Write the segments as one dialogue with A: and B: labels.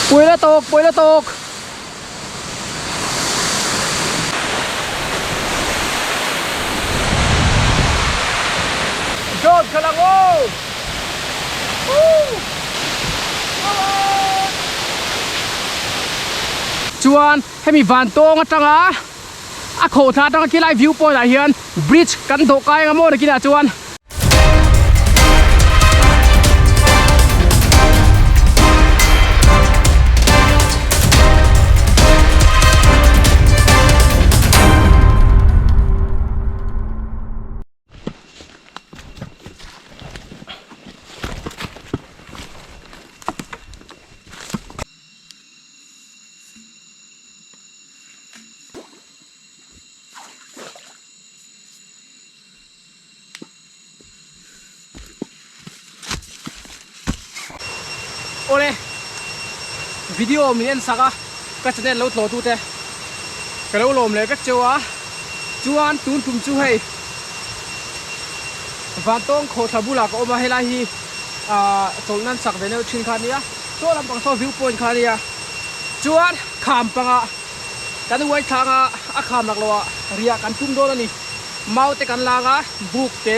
A: Pui la tawk pui la tawk. Drone kha lang aw. Chuan hemi van tawng atanga a khawh thla atanga khilai view point ah hian bridge kan dawh kai anga maw nakinah chuan. Awle video min en sak a ka channel lo tlawh tute ka lo lawm leh vek cheu a chuan tun tum chu hei vantawng khawhthla bulah ka awm a helai hi ah chawlh nan sak ve deuh thin kha a nia chaw lampang saw view point kha a nia chuan kham pangah kan uai thlang a a kham lak loh ah riah kan tum dawn a ni. Mau te kan lang a, buk te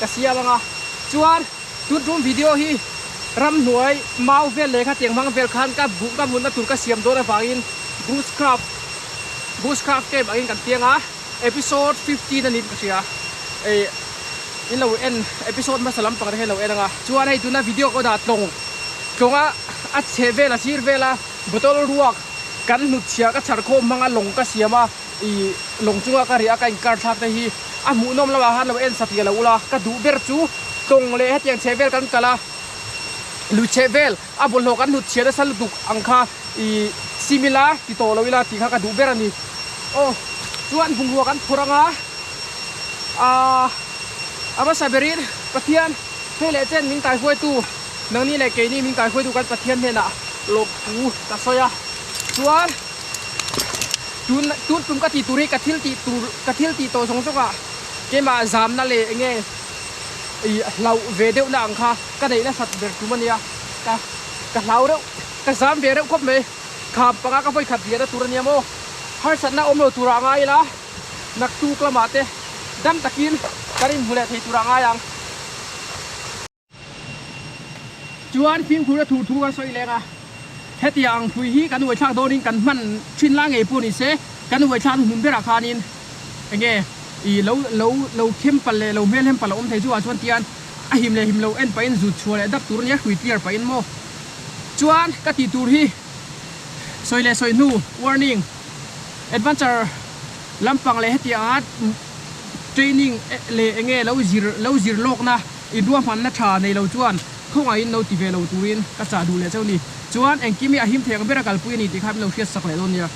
A: ka siam ang a, chuan tun tum video hi ramhnuai mau vel leh khatiang hmang vel khan ka buk ka hmunna tur ka siam dawn avangin bushcraft bushcraft camp angin kan piang a, episode 15 a niin ka hria eh in lo en episode hmasa lampang te kha in lo en ang a, chuan hei tuna video ka dah tlawng tlawng a a chhe vel a sir vel a bottle ruak kan hnutchhiah ka chhar khawm hmang a lawng ka siam a. Ih lawng chunga ka riah a ka inkar thlak te hi a hmuhnawm lamah khan lo en satliah lo ula ka duh ber chu tawng leh hetiang chheh vel kan kal a lui chheh vel a bawlhhlawh kan hnut chhiat nasa lutuk ang kha ih sim ila ti tawh lo ila tih kha ka duh ber a ni aw chuan bungrua kan phur anga ahh a hmasa berin Pathian hei leh chen min kaihruaitu nangni leh keini min kaihruaitu kan Pathian hnenah lawmthu ka sawi a chuan. Tun tun tum ka tih tur hi ka thil tih tur ka thil tih tawh zawng zawng ah keimah zamna leh eng nge ih hlauh ve deuh na ang kha ka neih nasat ber tum a nia ka ka hlau reuh ka zam ve reuh khawp mai kham panga ka vawi khat riahna tur a nia maw harsatna awm lo turah a ngai ila naktuk lamah te dam takin kan inhmu leh thei turah a ngai ang. Chuan fimkhur a thur thu kan sawi leng a, hetiang ang hrui hi kan uaithlak dawnin kan hman thin la ngei pawh ni se, kan uaithlak hmun berah khanin enge ih lo lo lo khem palh leh lo hmelhem palh a awm thei chuvang chuan tian a him leh him lo en pahin zut chhuah leh dap tur a nia hrui clear pahin maw. Chuan ka tih tur hi sawi leh sawi hnu warning adventure lampang leh hetiang anga training leh enge lo zir lo zir lawkna I ruahmanna tha nei lo chuan khawngaihin lo ti ve lo turin ka chah duh leh cheu ni. Chuan engkim hi a him thei ang ber a kalpui a ni tih kha min lo hriat sak leh dawn nia.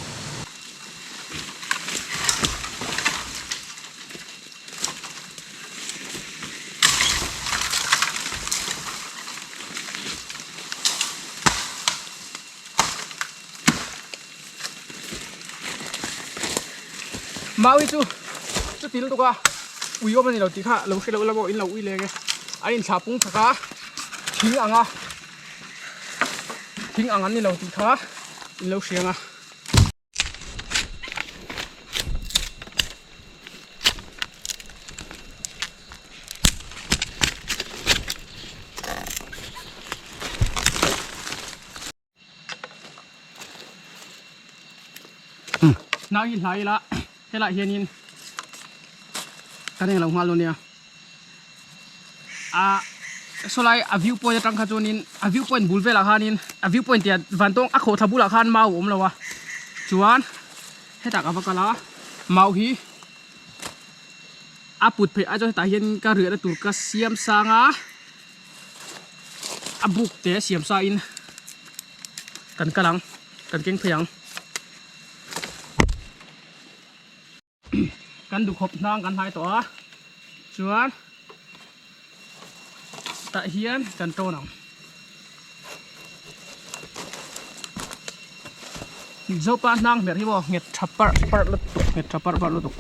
A: Maui chu chuti lutuk a ui awm a ni lo tih kha lo hre loh ila pawh in lo ui leng e a inthlah pung thak a thing ang a thing ang an ni lo tih kha in lo hriang a. Nau hi hlai ila helaiah hianin kan englo nghal dawn nia ah sawlai a view point atang kha chuanin a view point bul velah khanin a view point tia vantawng a khawhthla bulah khan mau a awm lo a chuan hetah ka va kal a mau hi a put phei ai chuan hetah hian ka riahna tur ka siam sang a. A buk te siam sa in kan kal ang kan keng phei ang kan duhkhawp hnang kan hnai tawh a chuan tah hian kan tawn ang Zopa hnang hmer hi maw nghet tha parh parh lutuk nghet tha parh parh lutuk.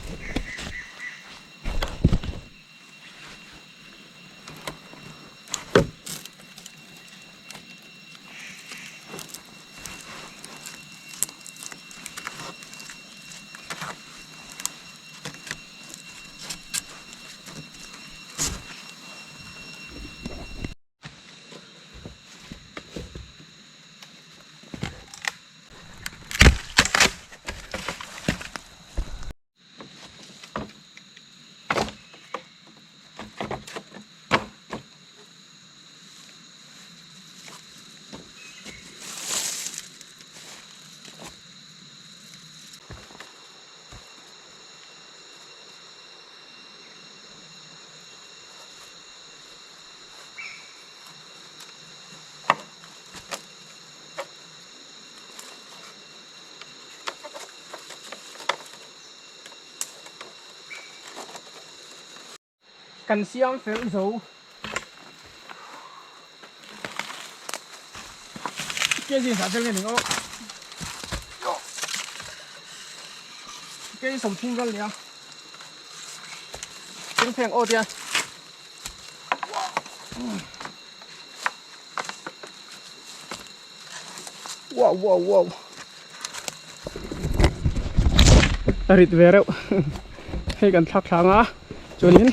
A: Kan siam fel zo. Kg zah vel nge ning aw. Kg 30 vel nia. Keng pheng aw tia. Wow wow wow. A rit ve reuh. Hei kan thlak thlang a chuanin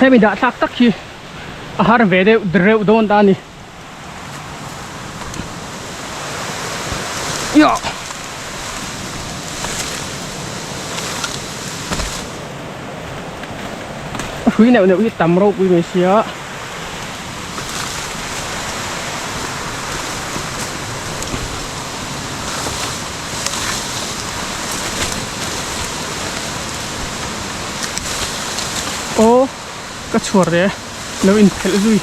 A: Hemi dah thlak tak hi a har ve deuh reuh dawn ta a ni. Yah! A hrui neuh neuh hi tam ropui mai sia. Aw ka chhuar ve lo in phelh zui.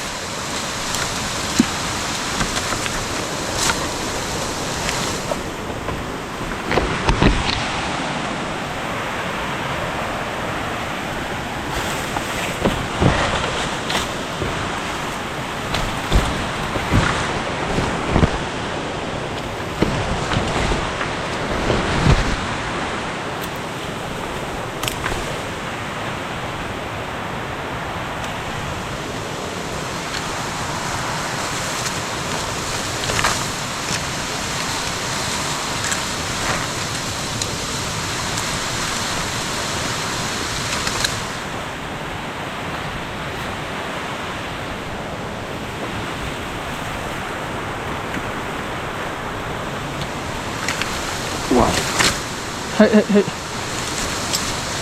A: Hei hei hei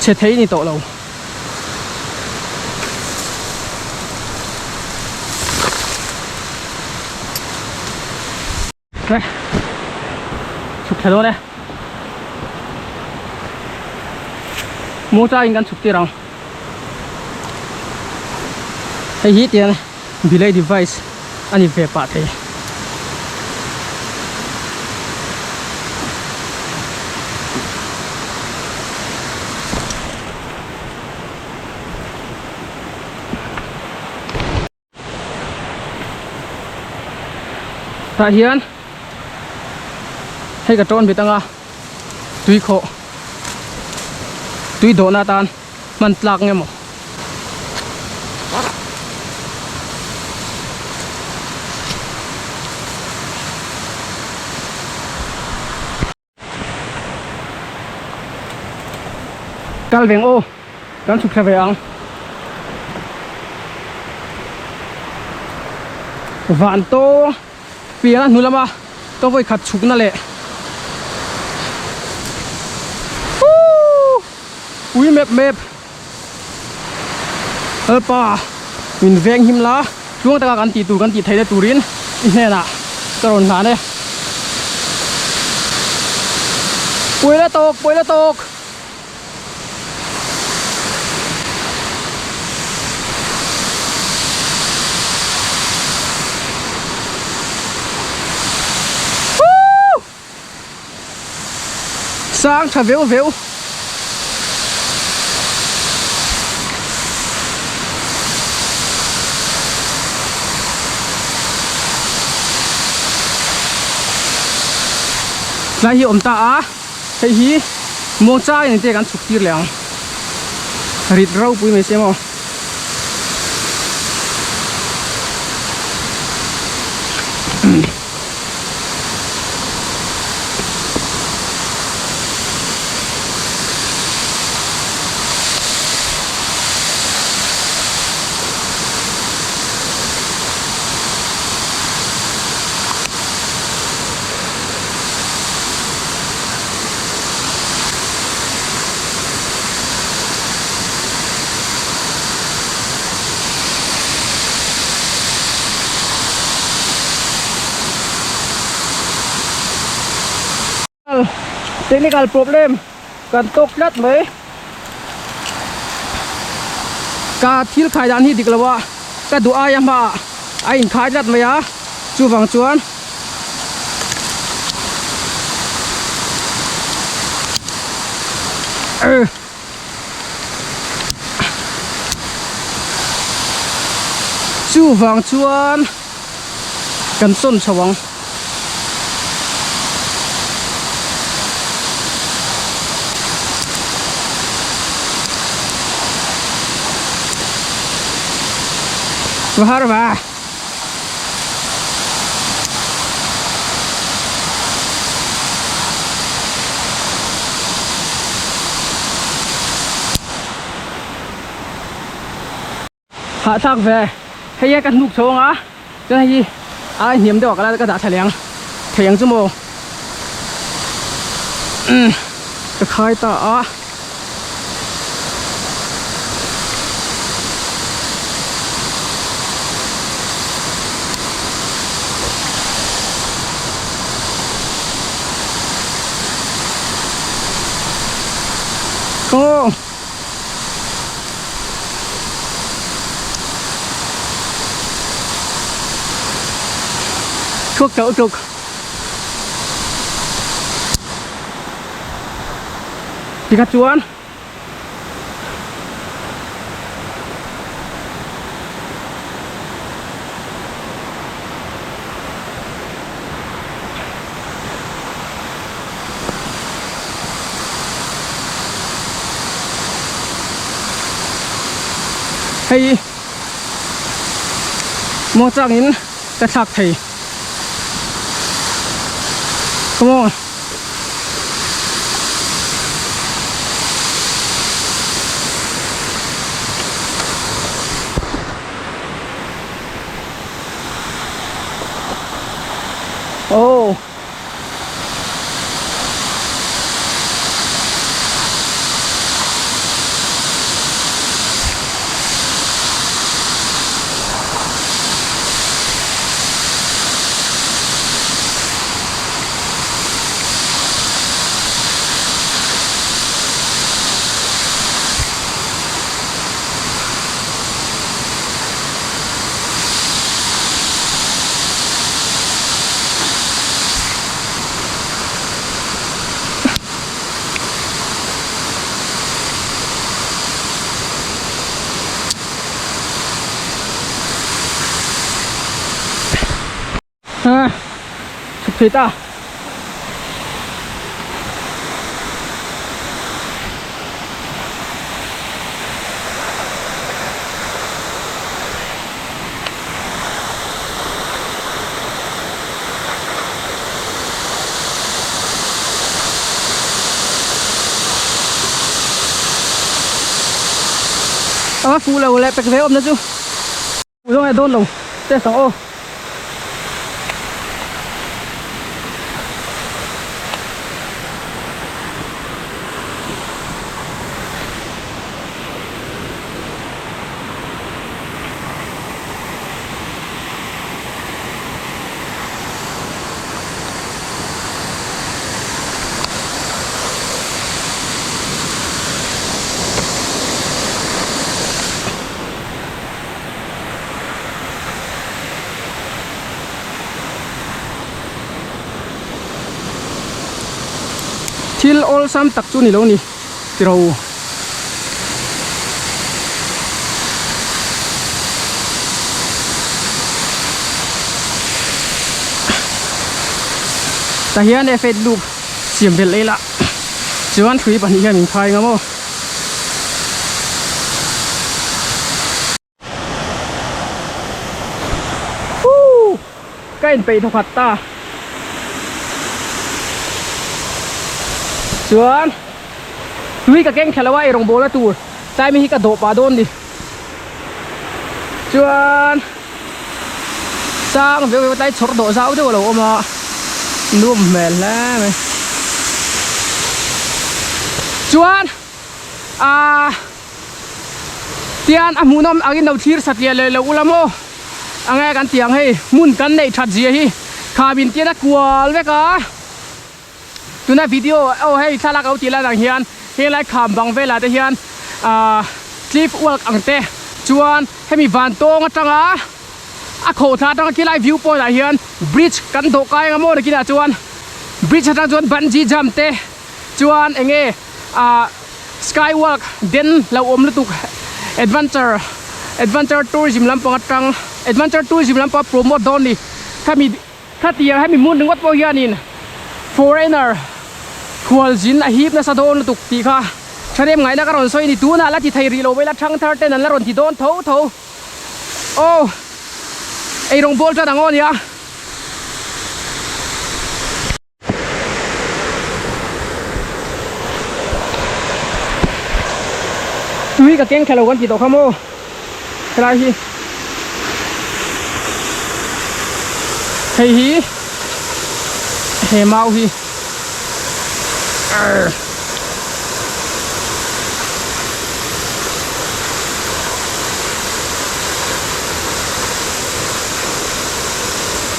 A: chhe thei ni tawh lo. Re chhuk thla dawn e Mocha in kan chhuk tir ang hei hi tian delay device a ni ve pah thei. Tah hian hei ka tawn bit anga tui khawh. Tui dawhna atan hman tlak nge maw? Kal veng aw kan chhuk thla ve ang. Van tawng pian a hnu lama ka vawi khat chhukna leh ui mep mep Lalpa min veng him la tluang taka kan tih tur kan tih theihna turin i hnenah ka rawn hlan e. Pawila tawk pawila tawk. Sang tha veu veu. Tlai hi awm ta a hei hi muangchangin engte kan chhuk tir leh ang rit ropui mai se maw. Technical problem kan tawk tlat mai ka thil khai dan hi dik lo a ka duh aia hmaah a inkhai tlat mai a chuvang chuan Chuvang chuan kan sawn chho ang. Va har va. Hahthlak ve hei a ka hnuk chho anga chuan hei hi a hniam deuh ah ka la ka dah thla leh ang thei ang chu maw umm ka khai ta a. Aw. Thuak chauh tuk. Tikha chuan Hei muangchangin ka thlak thei. Come on. Oh. Ha chhuk thei ta. A va fuh lo leh pek ve awmna chu. Fuh zawng e dawn lo test ang aw. Thil awlsam tak chu ni lo ni tiro. Tah hian F8 loop siam belh ila chuan hrui pahnih hian min khai ngam aw. Woo! Ka inpeih thawkhat ta. Chuan tui ka keng thla lo a ei rawngbawlna tur tlai mi hi ka dawh pah dawn ni. Chuan sang veuh veuh tlai chhawr dawh zau deuh a lo awm a nuam hmel hle mai. Chuan ahh. Tian a hmuhnawm angin lo thlir satliah leh lo ula maw? A nge kan tih ang hei hmun kan neih that zia hi khamin tian a kual vek a. Tuna video aw hei thlalak lo tih lan ang hian helai kham bang velah te hian ahh cliff walk ang te chuan hemi van tawng atanga a khawhthla atanga khilai view point ah hian bridge kan dawh kai anga maw nakinah chuan bridge atang chuan bungee jump te chuan enge ah sky walk den lo awm lutuk adventure adventure tourism lampang atang adventure tourism lampang promote dawn ni khami khatiang hemi hmun ringawt pawh hianin foreigner khualzin a hip nasa dawn lutuk tih kha thahnem ngaihna ka rawn sawi a ni tunah la ti thei rih lo mai la thangthar ten an la rawn ti dawn tho tho aw eirawng bawl tan ang aw nia. Tui ka keng thla lo kan tih tawh kha maw helai hi hei hi he mau hi arr.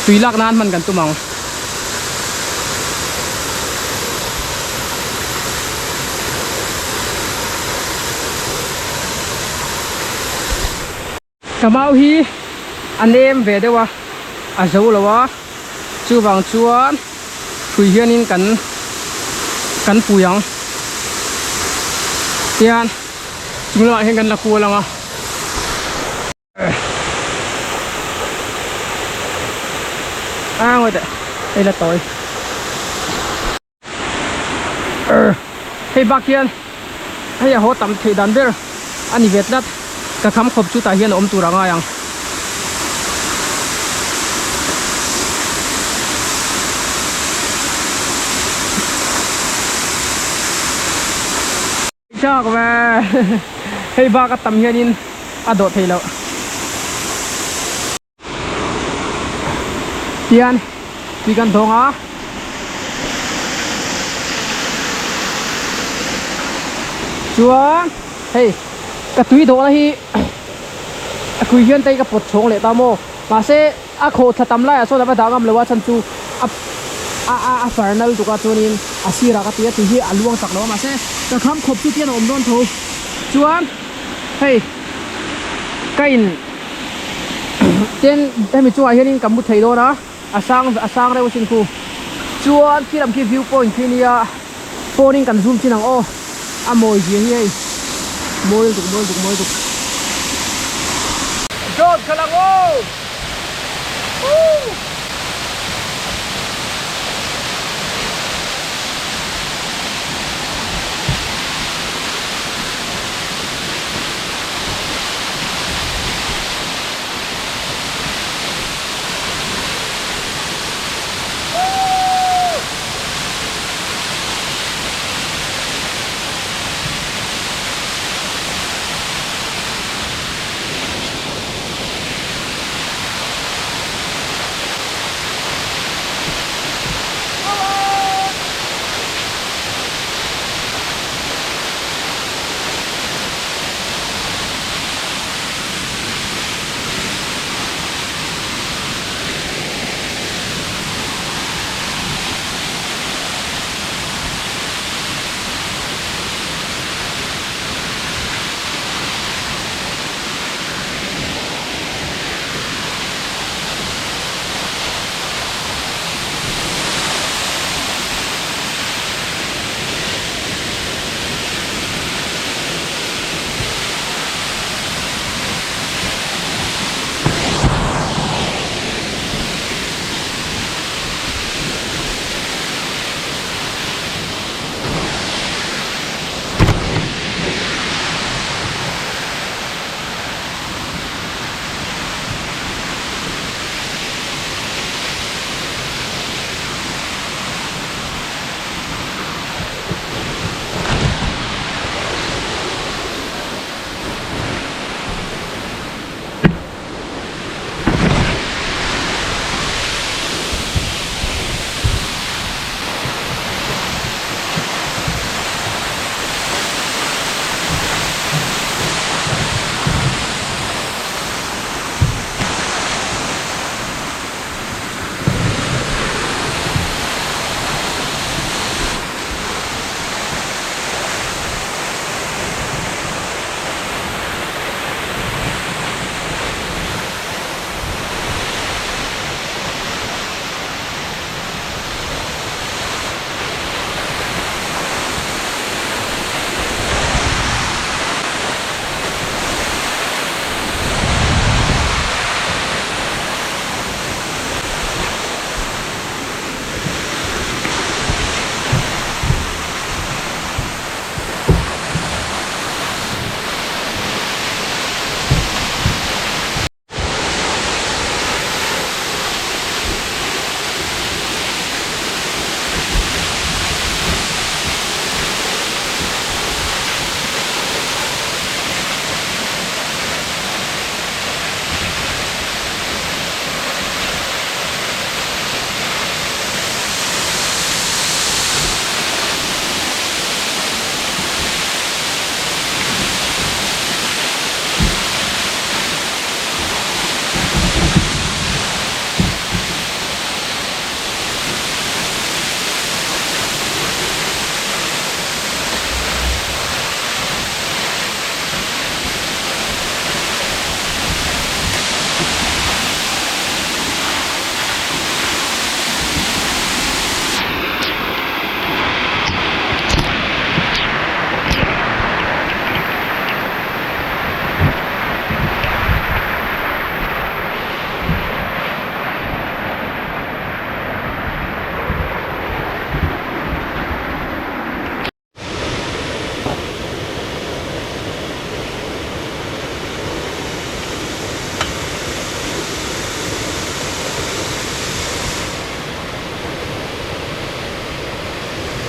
A: Tui lak nan hman kan tum ang. Ka mau hi a nem ve deuh a, a zo lo a, chuvang chuan hrui hianin kan kan pui ang. Tihian chung lamah hian kan la kual ang a. A ngawih teh hei la tawi hei bak hian hei a haw tam theih dan ber a ni ve tlat ka kham khawp chu tah hian a awm tur a ngai ang. Chak ve hei bak a tam hianin a dawh thei loh tian tui kan dawng a chuan hei ka tui dawhna hi a kui hian tei ka pawt chhawng leh ta maw mahse A khawh thla tam laiah sawn a va dah ngam lo a chhan chu a a a a far nal tuk a chuanin a sirah ka ti a tui hi a luang chak lo a mahse ka kham khawp chu tian a awm dawn tho chuan hei ka in ten hemi chungah hianin ka mu thei dawn a a sang a sang reuh asin khu chuan khi lam khi view point khi nia phone in kan zoom chin ang aw a mawi zia hi hei mawi lutuk mawi lutuk mawi lutuk. Dawt kha lang aw. Woo.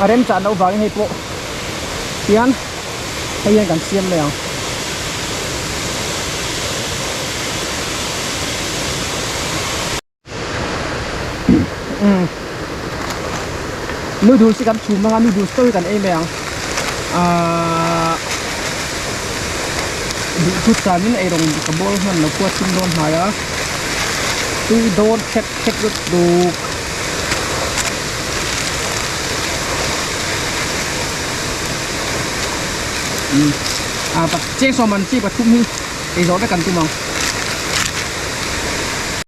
A: A remchan loh vangin hei pawh hian hei hian kan siam mai ang. Umm noodles hi kan chhum anga noodles te hi kan ei mai ang ahh duh thut chuanin eirawng ka bawl hman lo pawh a thim dawn hnai a tui dawn khep khep lutuk. Umm ah cheng sawm an chi pathum hi ei zawh vek kan tum ang.